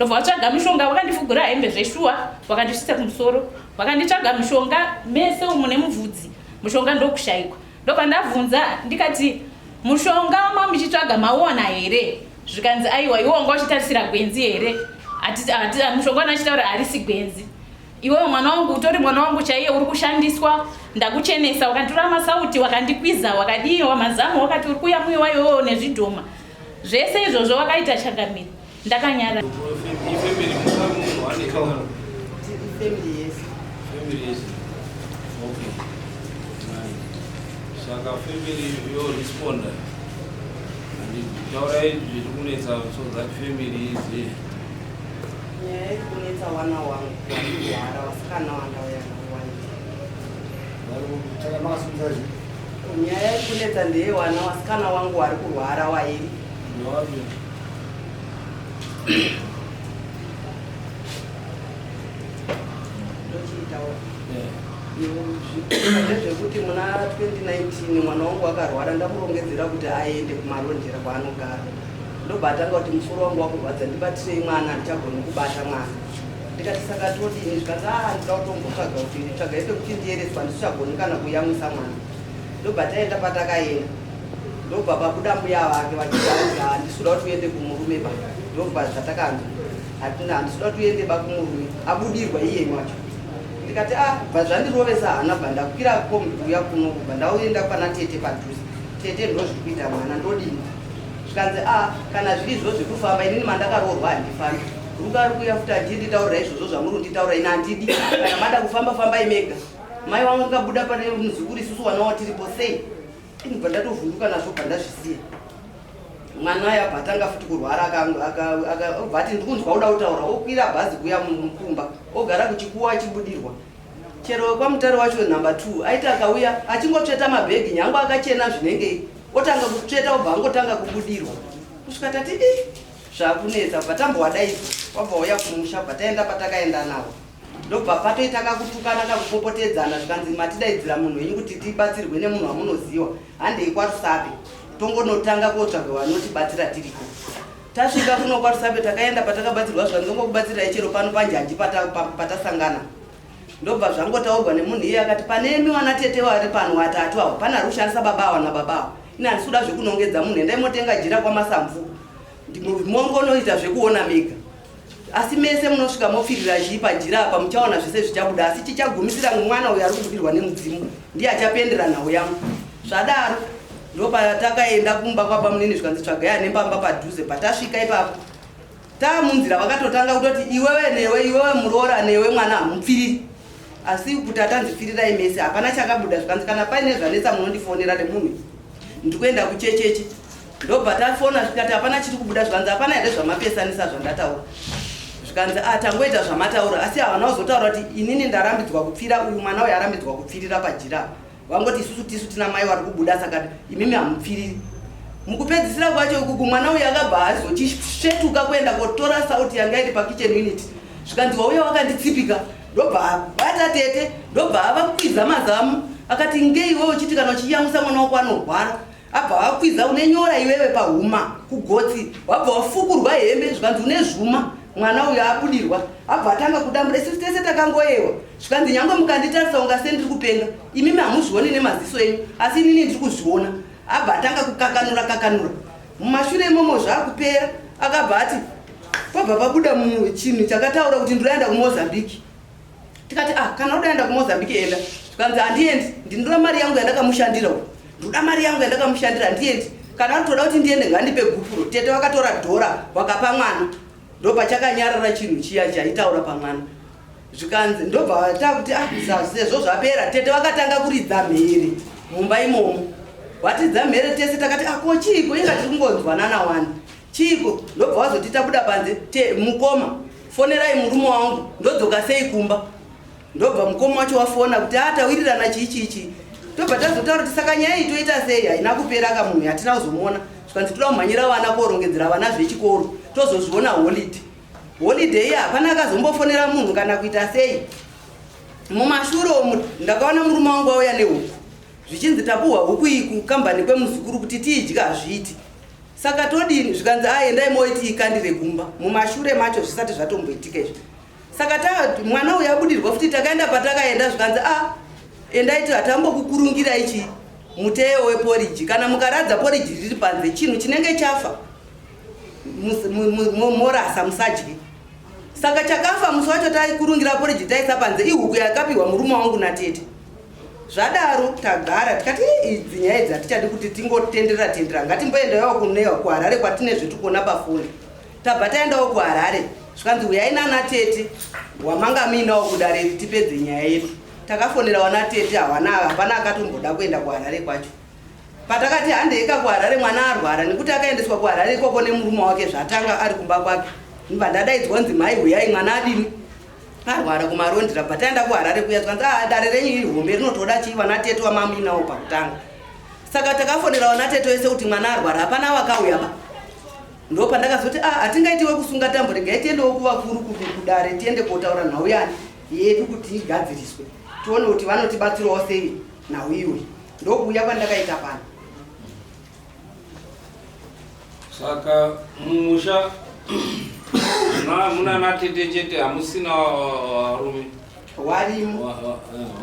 Ndobva vatsvaga mishonga, vakandifugura hembe zveshuwa, vakandisvitsa kumusoro, vakanditsvaga mishonga mese umu nemubvudzi, mushonga ndokushaikwa. Ndobva ndabvunza ndikati, mushonga mamuchitsvaga mauona here? Zvikanzi aiwa, iwe wanga uchitarisira gwenzi here? Mushonga wandachitaura harisi gwenzi. Iwewe mwana wangu utori mwana wangu chaiye, uri kushandiswa, ndakuchenesa, wakanditora masauti, wakandikwiza, wakadiwa mazamu, wakati uri kuyamwiwa iwewe nezvidhoma zvese izvozvo wakaita changamire. Ndakanyara. Saka family yo responda. Taurai zviri kunetsa so that family izive. Nyaya iri kunetsa wana wangu wakurwara wasikana wandauya navo waiti. Nyaya iri kunetsa ndeye wana wasikana wangu wari kurwara wairi. Ndochiitawo. Ndezvekuti muna 2019 mwana wangu akarwara ndamurongedzera kuti aende kumarondera kwaanogara. Ndobva atanga kuti musoro wangu wakurwadza ndibatirei mwana handichagoni kubata mwana. Ndikati saka todini zvikanzi ah ndinoda kutombotsvaga kuti tsvagai pekuti ndiereswa handichagoni kana kuyamwisa mwana. Ndobva taenda patakaenda. Ndobva pabuda mbuya vake vachiti hanzi handisi kuda kuti uende kumurume ba. Ndobva zvatakanzwa. Hatina handisi kuda kuti uende ba kumurume. Abudirwa iyeni wacho. Ndikati ah bva zvandirovesa hana bva ndakwira kombi kuuya kuno kubva ndaenda kwana tete padhuze. Tete ndozviri kuita mwana ndodini? Zvikanzi ah kana zviri izvo zvekufamba inini mandakaroorwa handifambi. Ruka ari kuuya futi achinditaurira izvozvo zvamuri kunditaurira ini handidi. Kana mada kufamba fambai mega. Mai vangu vakabuda pane muzukuru isusu wana watiripo sei? Ini bva ndatovhunduka nazvo bva ndazvisiya. Mwana uya abva atanga futi kurwara obva ati ndikunzwa kuda kutaura okwira bhazi kuya mukumba ogara kuchikuwa achibudirwa. Chero kwamutare wacho number 2 aiti akauya achingotsveta mabhegi nyange akachena zvinengei otanga kutsveta obva angotanga kubudirwa kusvika tati i zvakunetsa bva tambowadaidza wabva wauya kumusha bva taenda patakaenda nawo. Ndobva patoita kakutukana kakupopotedzana zvikanzi matidaidzira munhu wenyu kuti tibatsirwe nemunhu wamunoziwa handei kwaRusape tongonotanga kotsvaga vanotibatsira tiriko. Tasvika kuno kwaRusape takaenda patakabatsirwa zvikanzi tongokubatsirai chero pano panjanji patasangana. Ndobva zvangotaurwa nemunhu iye akati panemi wana tete vari pano watatu avo pane ari kushandisa baba awa nababa awa ini handisi kuda zvekunongedza munhu endai motenga jira kwamasamvu mongonoita zvekuona mega. Asi mese munosvika mopfirira chii pajira apa muchaona zvese zvichabuda asi chichagumisira mwana uyo ari kubudirwa nemudzimu ndiye achapendera nhau yangu. Zvadaro ndopatakaenda kumba kwabamunini zvikanzi tsvagai ane pamba padhuze patasvika ipapo taamunzira vakatotanga kutoti iwewe newe iwewe muroora newe mwana hamupfiriri asi kuti atanzi pfirirai mese hapana chakabuda zvikanzi kana paine zvanetsa munondifonera nemunhu ndikuenda kuchecheche Ndobva tafona zvikati hapana chiri kubuda zvikanzi hapana here zvamapesanisa zvandataura zvikanzi ah tangoita zvamataura asi havana kuzotaura kuti inini ndarambidzwa kupfira uyu mwana uyu arambidzwa kupfirira pajira apa vangoti isusu tisu tina mai vari kubuda saka imimi hamupfiriri mukupedzisira kwacho ukuku mwana uyu akabva azochisvetuka kuenda kotora sauti yanga iri pakitchen unit zvikanzi wauya wakanditsipika ndobva abata tete ndobva avakwiza mazamu akati ngei iwe uchiti kana uchiyamwisa mwana wako anorwara Abva akwiza une nyora iwewe pahuma kugotsi wabva wafukurwa hembe zvikanzi une zvuma mwana uyo abudirwa abva atanga kudambura isusu tese takangoyewa zvikanzi nyangwe mukanditarisa unga sendiri kupenga imimi hamuzvioni nemaziso enyu asi inini ndiri kuzviona abva atanga kukakanura kakanura mumashure imomo zvakupera akabva ati pabva pabuda chinhu chakataura kuti ndinoenda kumozambique tikati ah kana uda enda kumozambique enda zvikanzi handiendi ndinoda mari yangu yandakamushandira uku ndoda mari yangu yandakamushandira handiendi kana anotoda kuti ndiende ngandipe gupuro tete vakatora dhora vakapa mwana ndopachakanyarara chinhu chiya chaitaura pamwana zvikanzi ndobva takuti ah sezvo zvapera tete vakatanga kuridza mhere mumba imomo vatidza mhere tese takati ah ko chiiko inga tiri kungonzwanana wani Chiiko? Ndobva wazoti tabuda panze te mukoma fonerai murume wangu ndodzoka sei kumba. Ndobva mukoma wacho wafona kuti ah tawirirana chii chii chii. Tobva tazotaura kuti saka nyaya iyi toita sei haina kupera ka munhu hatina kuzomuona. Zvikanzi toda kumhanyira vana korongedzera vana zvechikoro tozozviona holiday. Holiday iya hapana akazombofonera munhu kana kuita sei. Mumashure umu ndakaona murume wangu auya nehuku. Zvichinzi tapuhwa huku iyi kukambani kwemuzukuru kuti tiidye hazviiti. Saka todini? Zvikanzi a endai moiti ikandire kumba mumashure macho zvisati zvatomboitika izvi. Saka ta mwana uyu abudirwa futi takaenda patakaenda zvikanzi a endai hatambokukurungira ichi muteyo weporiji kana mukaradza poriji riri panze chinhu chinenge chafa morasa musadye. Saka chakafa musi wacho taikurungira poriji taisa panze ihuku yakapiwa murume wangu natete. Zvadaro tagara tikati idzi nyaya idzi hatichadi kuti tingotenderera tendera ngatimboendawo kunewa kuHarare kwatine zvetikuona pafoni. Tabva taendawo kuHarare zvikanzi huyai nana tete wamanga muinawo kudare tipedze nyaya yedu. Takafonera wana tete hawana hapana akatomboda kuenda kuHarare kwacho. Patakati handeika kuHarare mwana arwara nekuti akaendeswa kuHarare ikoko nemurume wake zvatanga ari kumba kwake. Ndibva ndadaidzwa nzi mhai huyai mwana adini arwara kumarondera bva taenda kuHarare kuya zvikanzi ah dare renyu iri hombe rinotoda chii vana tete wamamuinawo pakutanga. Saka takafonera vana tete vese kuti mwana arwara hapana vakauya ba. Ndopandakazoti ah hatingaiti wekusunga tambo regai tiendewo kuvakuru kudare tiende kotaura nhau yani yedu kuti igadziriswe tione kuti vanotibatsirawo sei nhau iyoyi. Ndokuuya kwandakaita pano. Saka mumusha muna natete chete hamusina varume warimo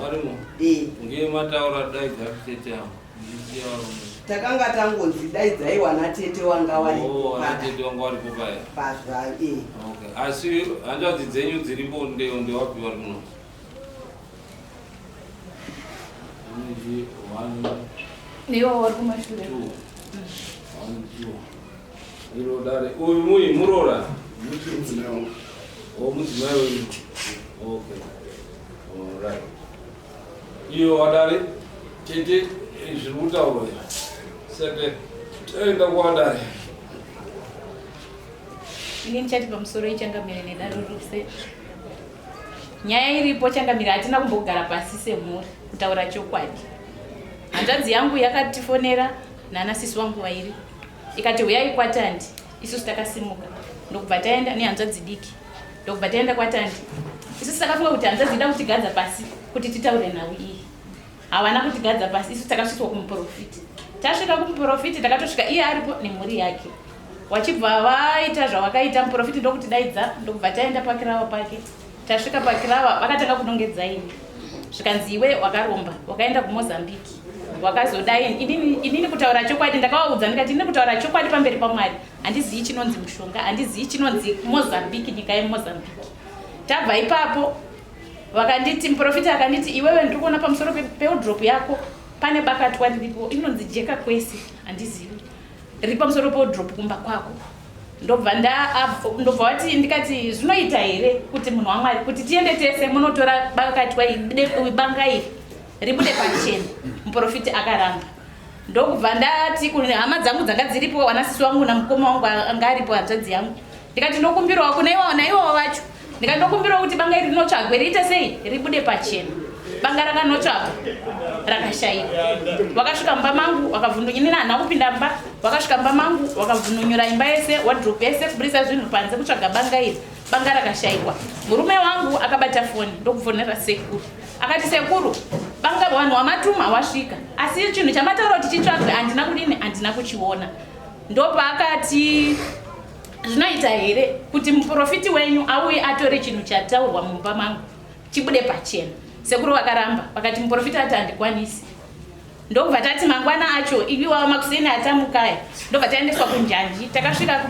varimo eh. Nge mataura daidza tete avo ndichiya varume. Takanga tangonzi daidzai wana tete wanga wari Oh, wana tete wanga waripo paya pazva eh. Okay. Asi hanzvadzi dzenyu dziripo ndewapi vari muno? Neiwo wari kumashure. Iro dare uyu muyi muroora o mudzimai wenyu. Okay, alright. Iyo wadare tete zviri kutaurwa izvi saka taenda kuwadare. Ini ndichati pamusoro ichangamire nedare rose. Nyaya iripo changamire hatina kumbogara pasi semhuri kutaura chokwadi. Hanzvadzi yangu yakatifonera nana sisi wangu vairi ikati huyai kwaTandi. Isusu takasimuka ndokubva taenda nehanzvadzi diki ndokubva taenda kwaTandi. Isusu takafunga kuti hanzvadzi ida kutigadza pasi kuti titaure nhau iyi. Havana kutigadza pasi, isu takasvitswa kumuprofiti. Tasvika kumuprofiti takatosvika iye aripo nemhuri yake. Wachibva vaita zvawakaita muprofiti ndokutidaidza ndokubva taenda pakirawa pake. Tasvika pakirawa vakatanga kunongedza ini. Zvikanzi iwe wakaromba wakaenda kuMozambique wakazodai. Inini kutaura chokwadi ndakavaudza ndikati inini kutaura chokwadi pamberi paMwari handizii chinonzi mushonga, handizii chinonzi Mozambique, nyika yeMozambique. Tabva ipapo vakanditi muprofita akanditi iwewe ndiri kuona pamusoro pewardrobe yako pane bakatwa riripo inonzi jeka kwese handizivi riri pamusoro pewardrobe kumba kwako. Ndobva ndobva wati ndikati zvinoita here kuti munhu waMwari kuti tiende tese munotora bakatwa banga iri ribude pachena. Muprofiti akaramba. Ndokubva ndati kune hama dzangu dzanga dziripo wana sisi wangu namukoma wangu anga aripo hanzvadzi yangu ndikati ndokumbirawo kune iwawo naiwawo vacho ndikati ndokumbirawo kuti banga iri rinotsvagwe riite sei ribude pachena. Banga rakanotsvagwa rakashayikwa. Wakasvika mumba mangu wakavhundunyira, haana kupinda mumba, wakasvika mumba mangu wakavhundunyura imba yese wardrobe yese kuburisa zvinhu panze kutsvaga banga iri. Banga rakashayikwa. Murume wangu akabata foni ndokufonera sekuru akati sekuru banga vanhu wamatuma wasvika asi chinhu chamataura kuti chitsvagwe handina kudini handina kuchiona. Ndopaakati zvinoita here kuti muprofiti wenyu auye atore chinhu chataurwa mumba mangu chibude pachena. Sekuru vakaramba vakati muprofiti ati handikwanisi. Ndobva tati mangwana acho iwiwa makuseni atamukaya ndobva taendeswa kunjanji. Takasvika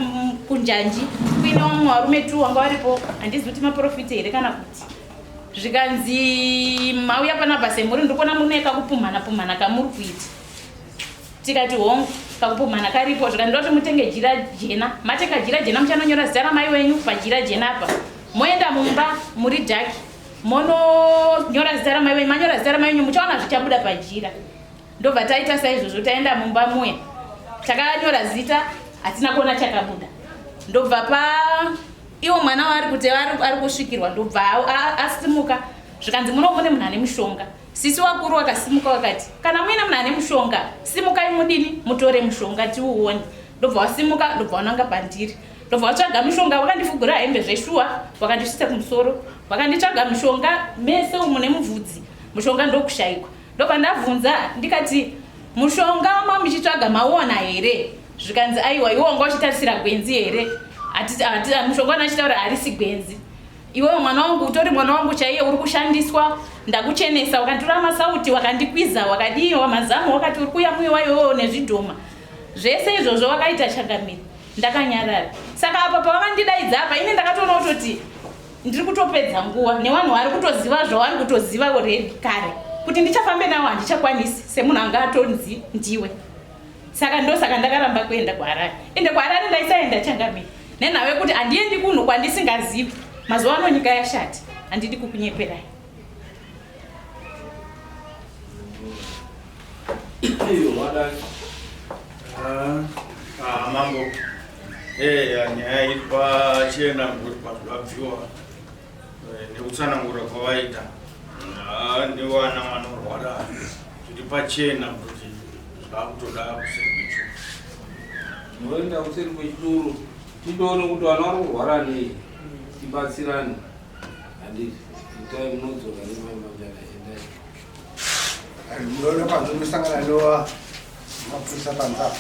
kunjanji kuine vamwe varume tu wanga varipo handizi kuti maprofiti here kana kuti. Zvikanzi mauya panapa semhuri ndikuona mune kakupumhana pumhana kamuri kuita. Tikati hongu kakupumhana karipo. Zvikanzi ndoti mutenge jira jena, matenga jira jena muchanonyora zita ramai wenyu pajira jena apa, moenda mumba muri dhaki mononyora zita ramai wenyu, manyora zita ramai wenyu muchaona zvichabuda pajira. Ndobva taita saizvozvo, taenda mumba muya takanyora zita hatina kuona chakabuda. Ndobva pa iwo mwana waari kuti ari kusvikirwa ndobva asimuka zvikanzi muno mune munhu ane mushonga. Sisi wakuru wakasimuka wakati kana muine munhu ane mushonga simukai mudini mutore mushonga tiuone. Ndobva wasimuka ndobva wananga pandiri ndobva watsvaga mushonga wakandifugura hembe zveshuwa wakandisvitsa kumusoro wakanditsvaga mushonga mese umu nemubvudzi mushonga ndokushaikwa. Ndobva ndabvunza ndikati mushonga wamamuchitsvaga mauona here? Zvikanzi aiwa, iwe wanga uchitarisira gwenzi here? Mushonga wana achitaura harisi gwenzi. Iwewe mwana wangu utori mwana wangu chaiye, uri kushandiswa, ndakuchenesa, wakanditora masauti, wakandikwiza, wakadiwa mazamu, wakati uri kuyamuiwa iwewe nezvidhoma zvese izvozvo wakaita changamire. Ndakanyarara. Saka apa pavakandidaidza apa, ini ndakatoona kutoti ndiri kutopedza nguva nevanhu vari kutoziva zvavari kutoziva already kare kuti ndichafambe navo handichakwanisi semunhu anga atonzi ndiwe. Saka ndosaka ndakaramba kuenda kuHarare. Ende kuHarare ndaisaenda changamire nenhau yekuti handiendi kunhu kwandisingazivi. Mazuva ano nyika yashati, handidi kukunyeperai. Ah, mambo eh, nyaya iri pachena kuti pazvabviwa eh, nekutsanangura kwavaita ah, nevana vanorwara zviri pachena kuti zvakutoda kuseri kwechuru. Munoenda kuseri kwechituru tindoone kuti vana vari kurwara nei, tibatsirane. Handiti itai munodzoka nemai endai. Munoona panze munosangana nowa mapurisa panze apa.